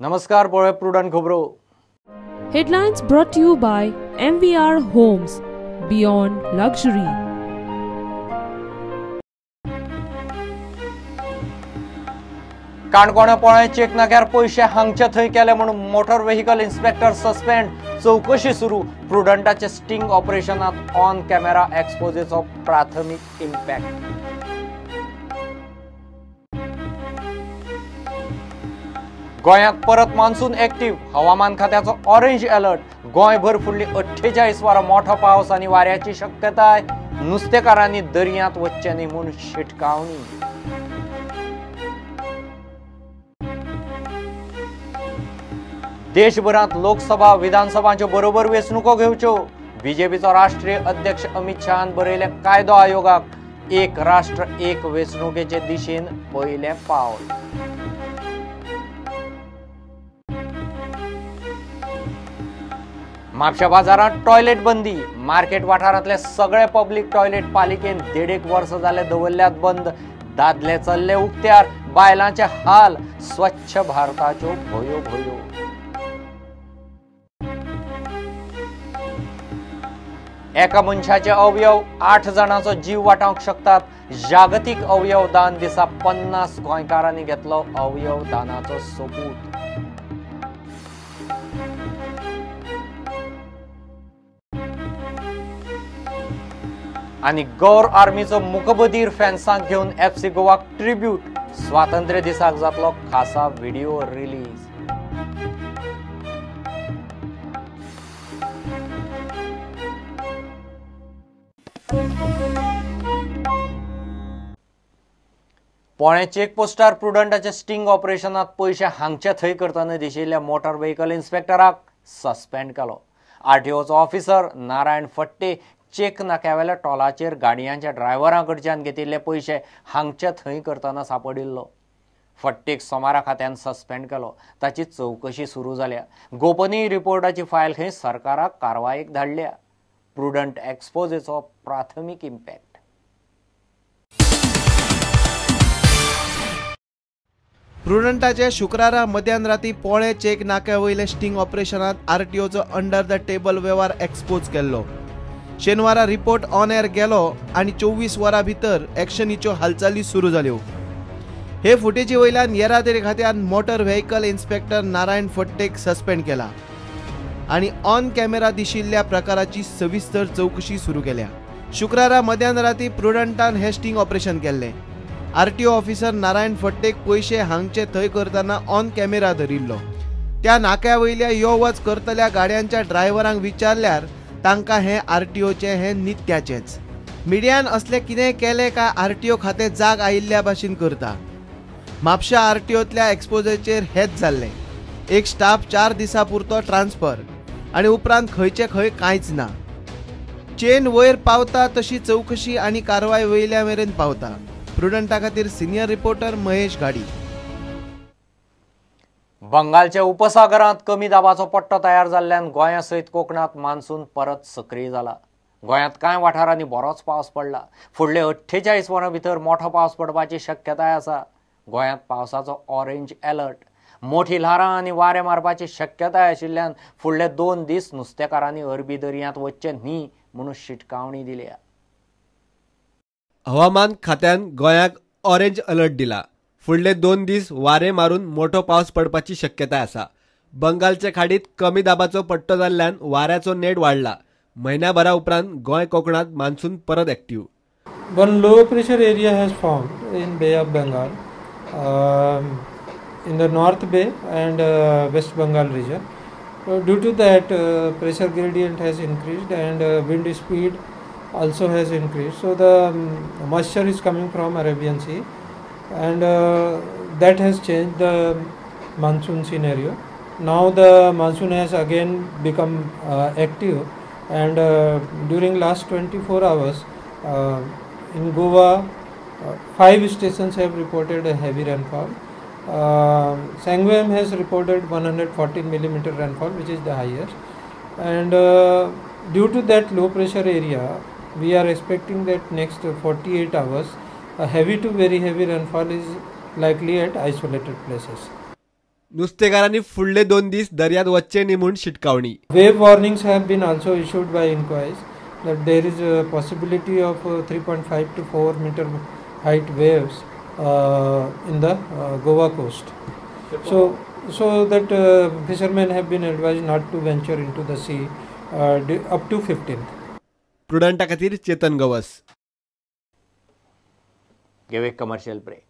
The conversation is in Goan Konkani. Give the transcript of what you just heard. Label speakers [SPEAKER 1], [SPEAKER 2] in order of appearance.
[SPEAKER 1] नमस्कार, पळय प्रुडंट खबरो.
[SPEAKER 2] Headlines brought to you by MVR Homes, Beyond Luxury.
[SPEAKER 1] Canacona Polem check नाक्यार पयशे हांगचे थंय केले म्हणून मोटर व्हेकल इन्स्पेक्टर सस्पेंड, चवकशी सुरू. प्रुडंटाचे स्टिंग ऑपरेशनात ऑन कॅमेरा एक्सपोजेचो प्राथमीक इम्पॅक्ट. गोंयांत परत मान्सून एक्टिव्ह, हवामान खात्याचो ऑरेंज अलर्ट. गोंयभर फुडली 48 वरां मोठो पावस आनी वाऱ्याची शक्यताय. नुस्तेकारांनी दर्यांत वचचें न्ही म्हूण शिटकावणी. देशभरांत लोकसभा विधानसभांच्यो बरोबर वेंचणुको घेवच्यो. बीजेपीचो राष्ट्रीय अध्यक्ष अमित शहान बरयलें कायदो आयोगाक, एक राष्ट्र एक वेंचणुकेचे दिशेन पयलें पावल. म्हापशा बाजारांत टॉयलेट बंदी. मार्केट वाठारांतले सगळे पब्लीक टॉयलेट पालिकेन 1.5 वर्स जाले दवरल्यात बंद. दादले चल्ले उक्त्यार, बायलांचे हाल. स्वच्छ भारताच्यो भोयो भोयो. एका मनशाचे अवयव 8 जाणांचो जीव वाटावंक शकतात. जागतीक अवयव दान दिसा 50 गोंयकारांनी घेतलो अवयव दानाचो सोपूत. आनी गौर आर्मीचो मुखबधीर फॅन्सांक घेवन एफसी गोवाक ट्रिब्यूट. स्वातंत्र्य दिसाक जातलो खासा व्हिडिओ रिलीज. पोळें चेकपोस्टार प्रुडंटाच्या स्टिंग ऑपरेशनात पयशे हांगचे थंय करतना दिशिल्ल्या मोटर व्हेकल इन्स्पेक्टराक सस्पेंड केलो. आरटीओचो ऑफिसर नारायण फट्टे चेक नाक्यावेल्या टोलाचेर गाडयांच्या ड्रायव्हरां कडच्यान घेतिल्ले पयशे हांगचे थंय करतना सापडिल्लो. फट्टेक सोमारा खात्यान सस्पेंड केलो. ताची चवकशी सुरू जाल्या. गोपनीय रिपोर्टाची फायल खंय सरकाराक कारवायेक धाडल्या. प्रुडंट एक्सपोजेचो प्राथमीक इम्पॅक्ट.
[SPEAKER 3] प्रुडंटाचे शुक्रारा मध्यान राती पोळे चेक नाक्या वयले स्टिंग ऑपरेशनात आरटीओचो अंडर the table वेव्हार एक्सपोज केल्लो. शेनवारा रिपोर्ट ऑन एअर गेलो आनी 24 वरां भितर एक्शनीच्यो हालचाली सुरू जाल्यो. हे फुटेजी वयल्यान येरादारी खात्यान मोटर व्हेकल इन्स्पेक्टर नारायण फट्टेक सस्पेंड केला आनी ऑन कॅमेरा दिशिल्ल्या प्रकाराची सविस्तर चवकशी सुरू केल्या. शुक्रारा मध्यान राती प्रुडंटान हे स्टिंग ऑपरेशन केल्लें. आरटीओ ऑफिसर नारायण फट्टेक पयशे हांगचे थंय करतना ऑन कॅमेरा धरिल्लो. त्या नाक्या वयल्या यो वच करतल्या गाडयांच्या ड्रायव्हरांक विचारल्यार तांकां हें आरटीओचें हें नित्याचेंच. मिडियान असलें कितें केलें काय आरटीओ खातें जाग आयिल्ल्या भाशेन करता. म्हापशा आरटीओतल्या एक्सपोजरचेर हेच जाल्लें. एक स्टाफ 4 दिसां पुरतो ट्रान्सफर आनी उपरांत खंयचे खंय कांयच ना. चेन वयर पावता तशी चवकशी आनी कारवाय वयल्या मेरेन पावता. प्रुडंटा खातीर सिनियर रिपोर्टर महेश घाडी.
[SPEAKER 1] बंगालच्या उपसागरांत कमी दाबाचो पट्टो तयार जाल्ल्यान गोंया सयत कोकणांत मान्सून परत सक्रीय जाला. गोंयांत कांय वाठारांनी बरोच पावस पडला. फुडले 48 वरां भितर मोठो पावस पडपाची शक्यताय आसा. गोंयांत पावसाचो ऑरेंज अलर्ट. मोठी ल्हारां आनी वारें मारपाची शक्यताय आशिल्ल्यान फुडले 2 दीस नुस्तेकारांनी अरबी दर्यांत वचचें न्ही म्हणून शिटकावणी दिल्या.
[SPEAKER 4] हवामान खात्यान गोंयाक ऑरेंज अलर्ट दिला. फुडले 2 दीस वारें मारून मोठो पावस पडपाची शक्यताय आसा. बंगालच्या खाडीत कमी दाबाचो पट्टो जाल्ल्यान वाऱ्याचो नेट वाडला. म्हयन्याभरा उपरांत गोंय कोकणात मान्सून परत active.
[SPEAKER 5] One low pressure area has formed in Bay of Bengal, in the North Bay and West Bengal region. Due to that, pressure gradient has increased and wind speed also has increased. So the moisture is coming from Arabian Sea, and that has changed the monsoon scenario. Now the monsoon has again become active, and during last 24 hours in Goa, 5 stations have reported a heavy rainfall. Sanguem has reported 114 millimeter rainfall, which is the highest, and due to that low pressure area, we are expecting that next 48 hours a heavy to very heavy rainfall is likely at isolated places.
[SPEAKER 4] नुस्तेकारांनी फुडले 2 दीस दर्यांत वच्चे न्ही म्हूण शिटकावणी.
[SPEAKER 5] Wave warnings have been also issued by INCOIS that there is a possibility of 3.5 to 4 meter height waves in the Goa coast. So that fishermen have been advised not to venture into the sea up to 15th.
[SPEAKER 4] प्रुडंटा खातीर चेतन गवस.
[SPEAKER 1] घेवया कमर्शियल ब्रेक.